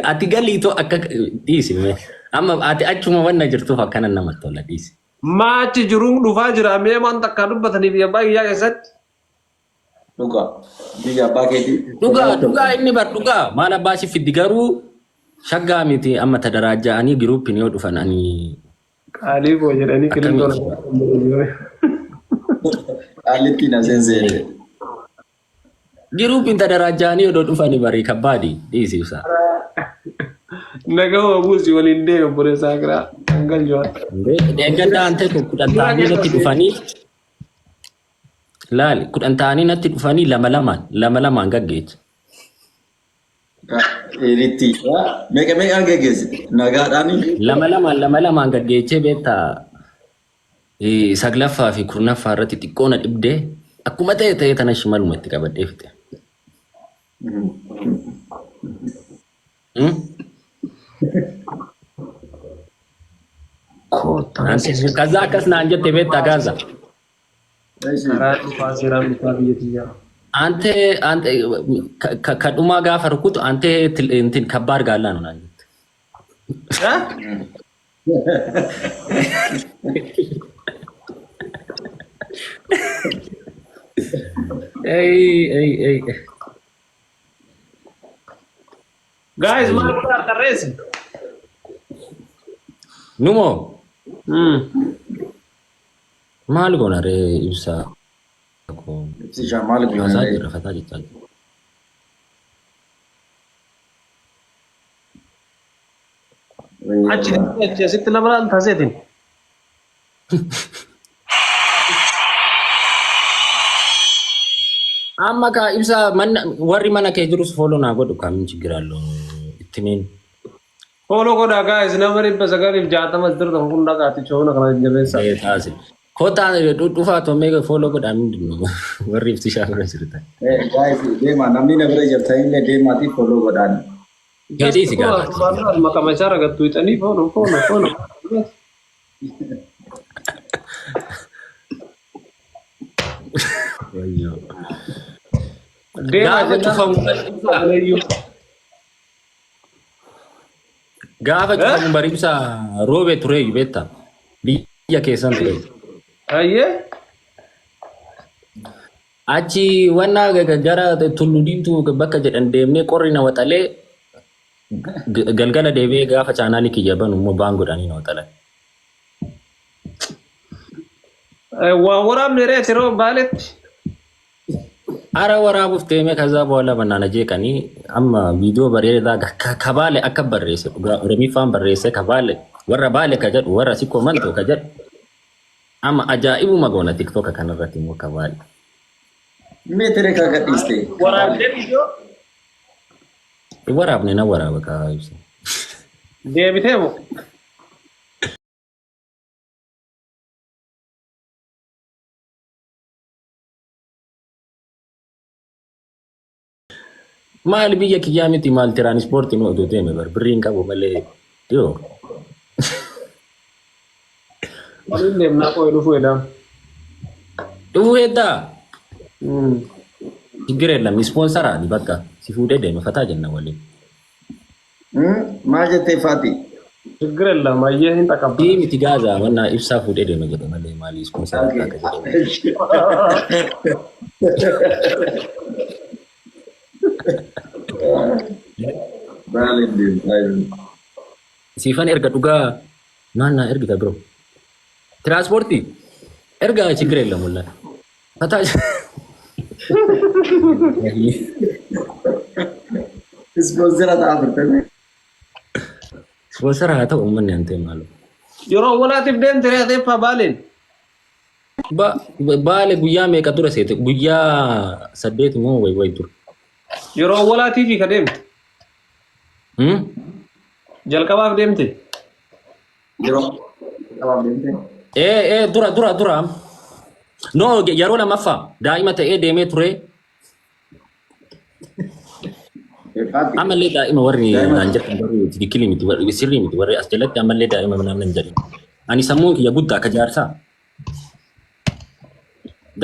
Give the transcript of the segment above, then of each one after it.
Ati galiitoo akka dhiisi mee. Amma ati achuma wanna jirtuuf akkana namatti tola dhiisi. Maachi jiruun dhufaa jira mee waan takkaa dubbatanii biyya abbaa kiyyaa keessatti. Dhugaa. Biyya abbaa keetii. Dhugaa dhugaa inni bar dhugaa maal abbaa si fiddi garuu shaggaa miti amma tadaraaja'anii giruuppin yoo dhufan ani Qaalii koo jedhanii Akkamitti? qilintoo Qaallittii na seenseere. Giruupiin tadaraaja'anii odoo dhufanii barii kabbaadi dhiisi ibsaa. Nagaa buusi waliin deeme obboleessaa kiraa hangal jo'an. Deeggadda aantee kun 10 ta'anii natti dhufanii laali 10 ta'anii natti dhufanii lama lamaan lama lamaan gaggeessa. Iritti. Meeqa meeqaan geggeessite? Nagaadhaan. Lama lamaan lama lamaan gaggeessee beektaa saglaffaa fi kurnaffaa irratti xiqqoo na dhibdee akkuma ta'e ta'e tana shimaluma itti qabadhee fixe. Koottaa. Kaza akkas naan jette beektaa gaaza. Karaa dhufaa seeraan dhufaa biyya tiyyaa. Ante ante ka dhumaa gaafa rukutu ante intin kabbaar gaallaa nu naan jette. Ey ey ey. Guys, maal godhaa tarreessi? Numoo maal goona ree ibsaa koo Ibsishaa maal goona haasaa ree? jirra fataa jechaa jirra. Achi achi asitti nama laal taaseetiin. Amma kaa ibsaa manna warri mana kee jirus follow naa godhu kaa min chiggiraallo itti miin. Follow godhaa guys nama 960 as jirtan kun dhaqaati choona kana jajjabeessaa. Ee taasi. Kottaa dhufaa toomee follow godhaa min dinnu warri ibsishaa bira jirtan. Guys deemaa namni na bira jirtanillee deemaatii follow godhaan. Fedhii si gaafata. Maqama isaa ragattu hixanii follow follow follow. Wayyoo. Deemaa Gaafa jennaan cufamu sagaleeyyuu. Gaafa cufamu barumsa roobee ture beektaa? Biyya keessan ture. Ayyee. Achi wanna gara Tullu Diimtuu bakka jedhan deemnee qorri na waxalee galgala deebi'ee gaafa chaanaalii kiyya banu immoo baan godhanii na waxalan. Waa waraabne reeti roo baaletti. Ara waraabuuf deemee kazaa booda bannaana jeeqanii amma viidiyoo bareedaa ka baale akka barreesse dhugaa Oromiffaan barreesse ka baale warra baale ka jedhu warra sikkoo mantoo ka jedhu amma ajaa'ibuma goona tiktoka kanarratti immoo ka baale. Mee tere kaa gadhiiste. Waraabdee viidiyoo Hin waraabne na waraaba kaa ibsa. deebitee moo? Maal biyya kiyyaa miti maal tiraanispoortii nu oduu deeme bar birrii hin qabu malee dhiyoo. Waliin deemnaa qo'ee dhufuu edaa. Dhufuu heddaa? ችግር የለም ispoonsara ni bakka si fuudhee deema fataa jenna waliin. Maal jettee Faati? ችግር የለም ayyee hin taqabbala. Sii miti gaazaa mannaa ibsaa fuudhee deema jedhe malee maali ispoonsara akka jedhe. Baale deemtaa jiru. Siifan erga dhugaa maal naa ergita bro. Tiraanspoortii erga ችግር የለም wallahi. Fataa Ispoonsera ta'aa turte. Ispoonsara haa ta'u uummanni hantee maaloo. Yeroo awwalaatiif deemte re'atee faa baaleen. Baale guyyaa meeqa dura seete? Guyyaa 8 moo wayi wayi dura. Yeroo awwalaatiif ka deemte. Jalqabaaf deemte. Yeroo qabaaf deemte. Ee ee dura dura dura. No yeroo lammaffaa daa'ima ta'ee deemee ture. Faati. Ammallee daa'ima warri Daa'ima. naan jedhan warri tikikkilii miti warri sirrii miti warri as jalatti ammallee daa'ima naan hin jedhin. Ani sammuun kiyya guddaa akka jaarsaa.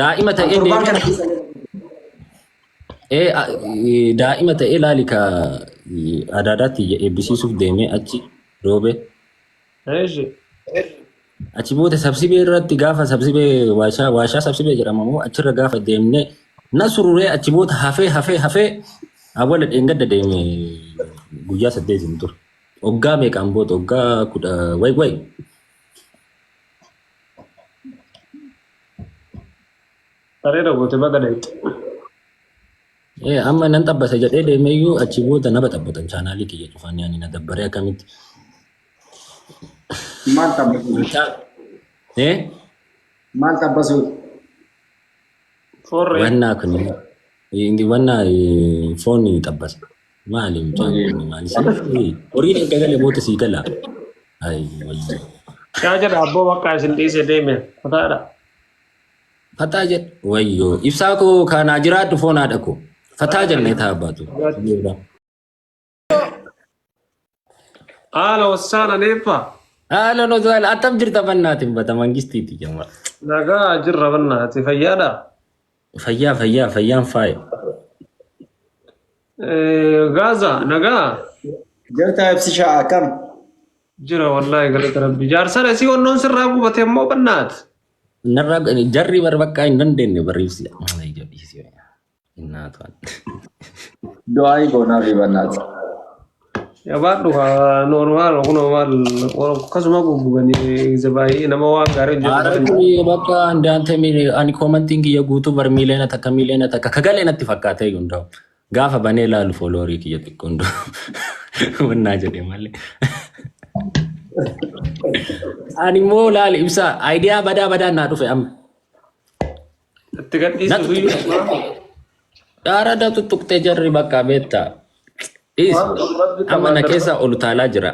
Daa'ima ta'ee Torbaan deemee kana keessa Ee, daa'ima ta'ee laali ka Adaadaatti eebbisiisuuf deemee achi roobe. Eeshi. Achi booda sabsibee irratti gaafa sabsibee waashaa waashaa sabsibee jedhama moo achirra gaafa deemne na sururee achi booda hafee hafee hafee awwala dheengadda deeme guyyaa 8 hin ture. Waggaa meeqaan booda waggaa kudha way way. Bareeda goote baga dhayxe. Amma nan xabbasa jedhee deemeeyyuu achi booda na baxabbatan chaanaalii kiyya cufanii ani na dabbaree akkamitti. Maal xabbasuu? Eh? Maal xabbasuu? Foorree. Wannaa kun inni wannaa foon xabbasa. Maali mucaan kun maali? Horiin erga galee booda sii gala. Ay wayyo. Yaa jedha abboo bakka isin dhiisee deeme. Fataadha. Fataa jedh wayyo. Ibsaa koo kanaa jiraadhu foon haadha koo. Fataa jennee taa baatu. Haala wassaana neeffa. Haala nozaal attam jirta bannaatiin bata mangistiiti jama. Nagaa jirra bannaati fayyaadha. Fayyaa fayyaa fayyaan faaya. Gaaza nagaa. Jirta ibsishaa akkam? Jira wallaahi galata rabbi. Jaarsana isii onnoon sirraa gubate immoo bannaati. Narraa jarri bar bakka hin dandeenye barreessi. Innaatu. Du'aa goonaa fi bannaati. Jabaadhu kaa normaal kunoo maal akkasuma guggubanii baay'ee nama waan gaarii Haara hojjetu. kuni bakka andaante ani koomantiin kiyya guutuu bar miileena takka miileena takka kagalee natti fakkaatee hundaa'u. Gaafa banee laalu fooloorii kiyya xiqqoo hundaa'u. Wannaa jedhe malee. Ani immoo laali ibsaa aayidiyaa badaa badaa naa dhufe amma. Itti gadhiisu guyyuu. Dhaara da tuttuqtee jarri bakka beektaa. Dhiisi. Amma na keessa ol utaalaa jira.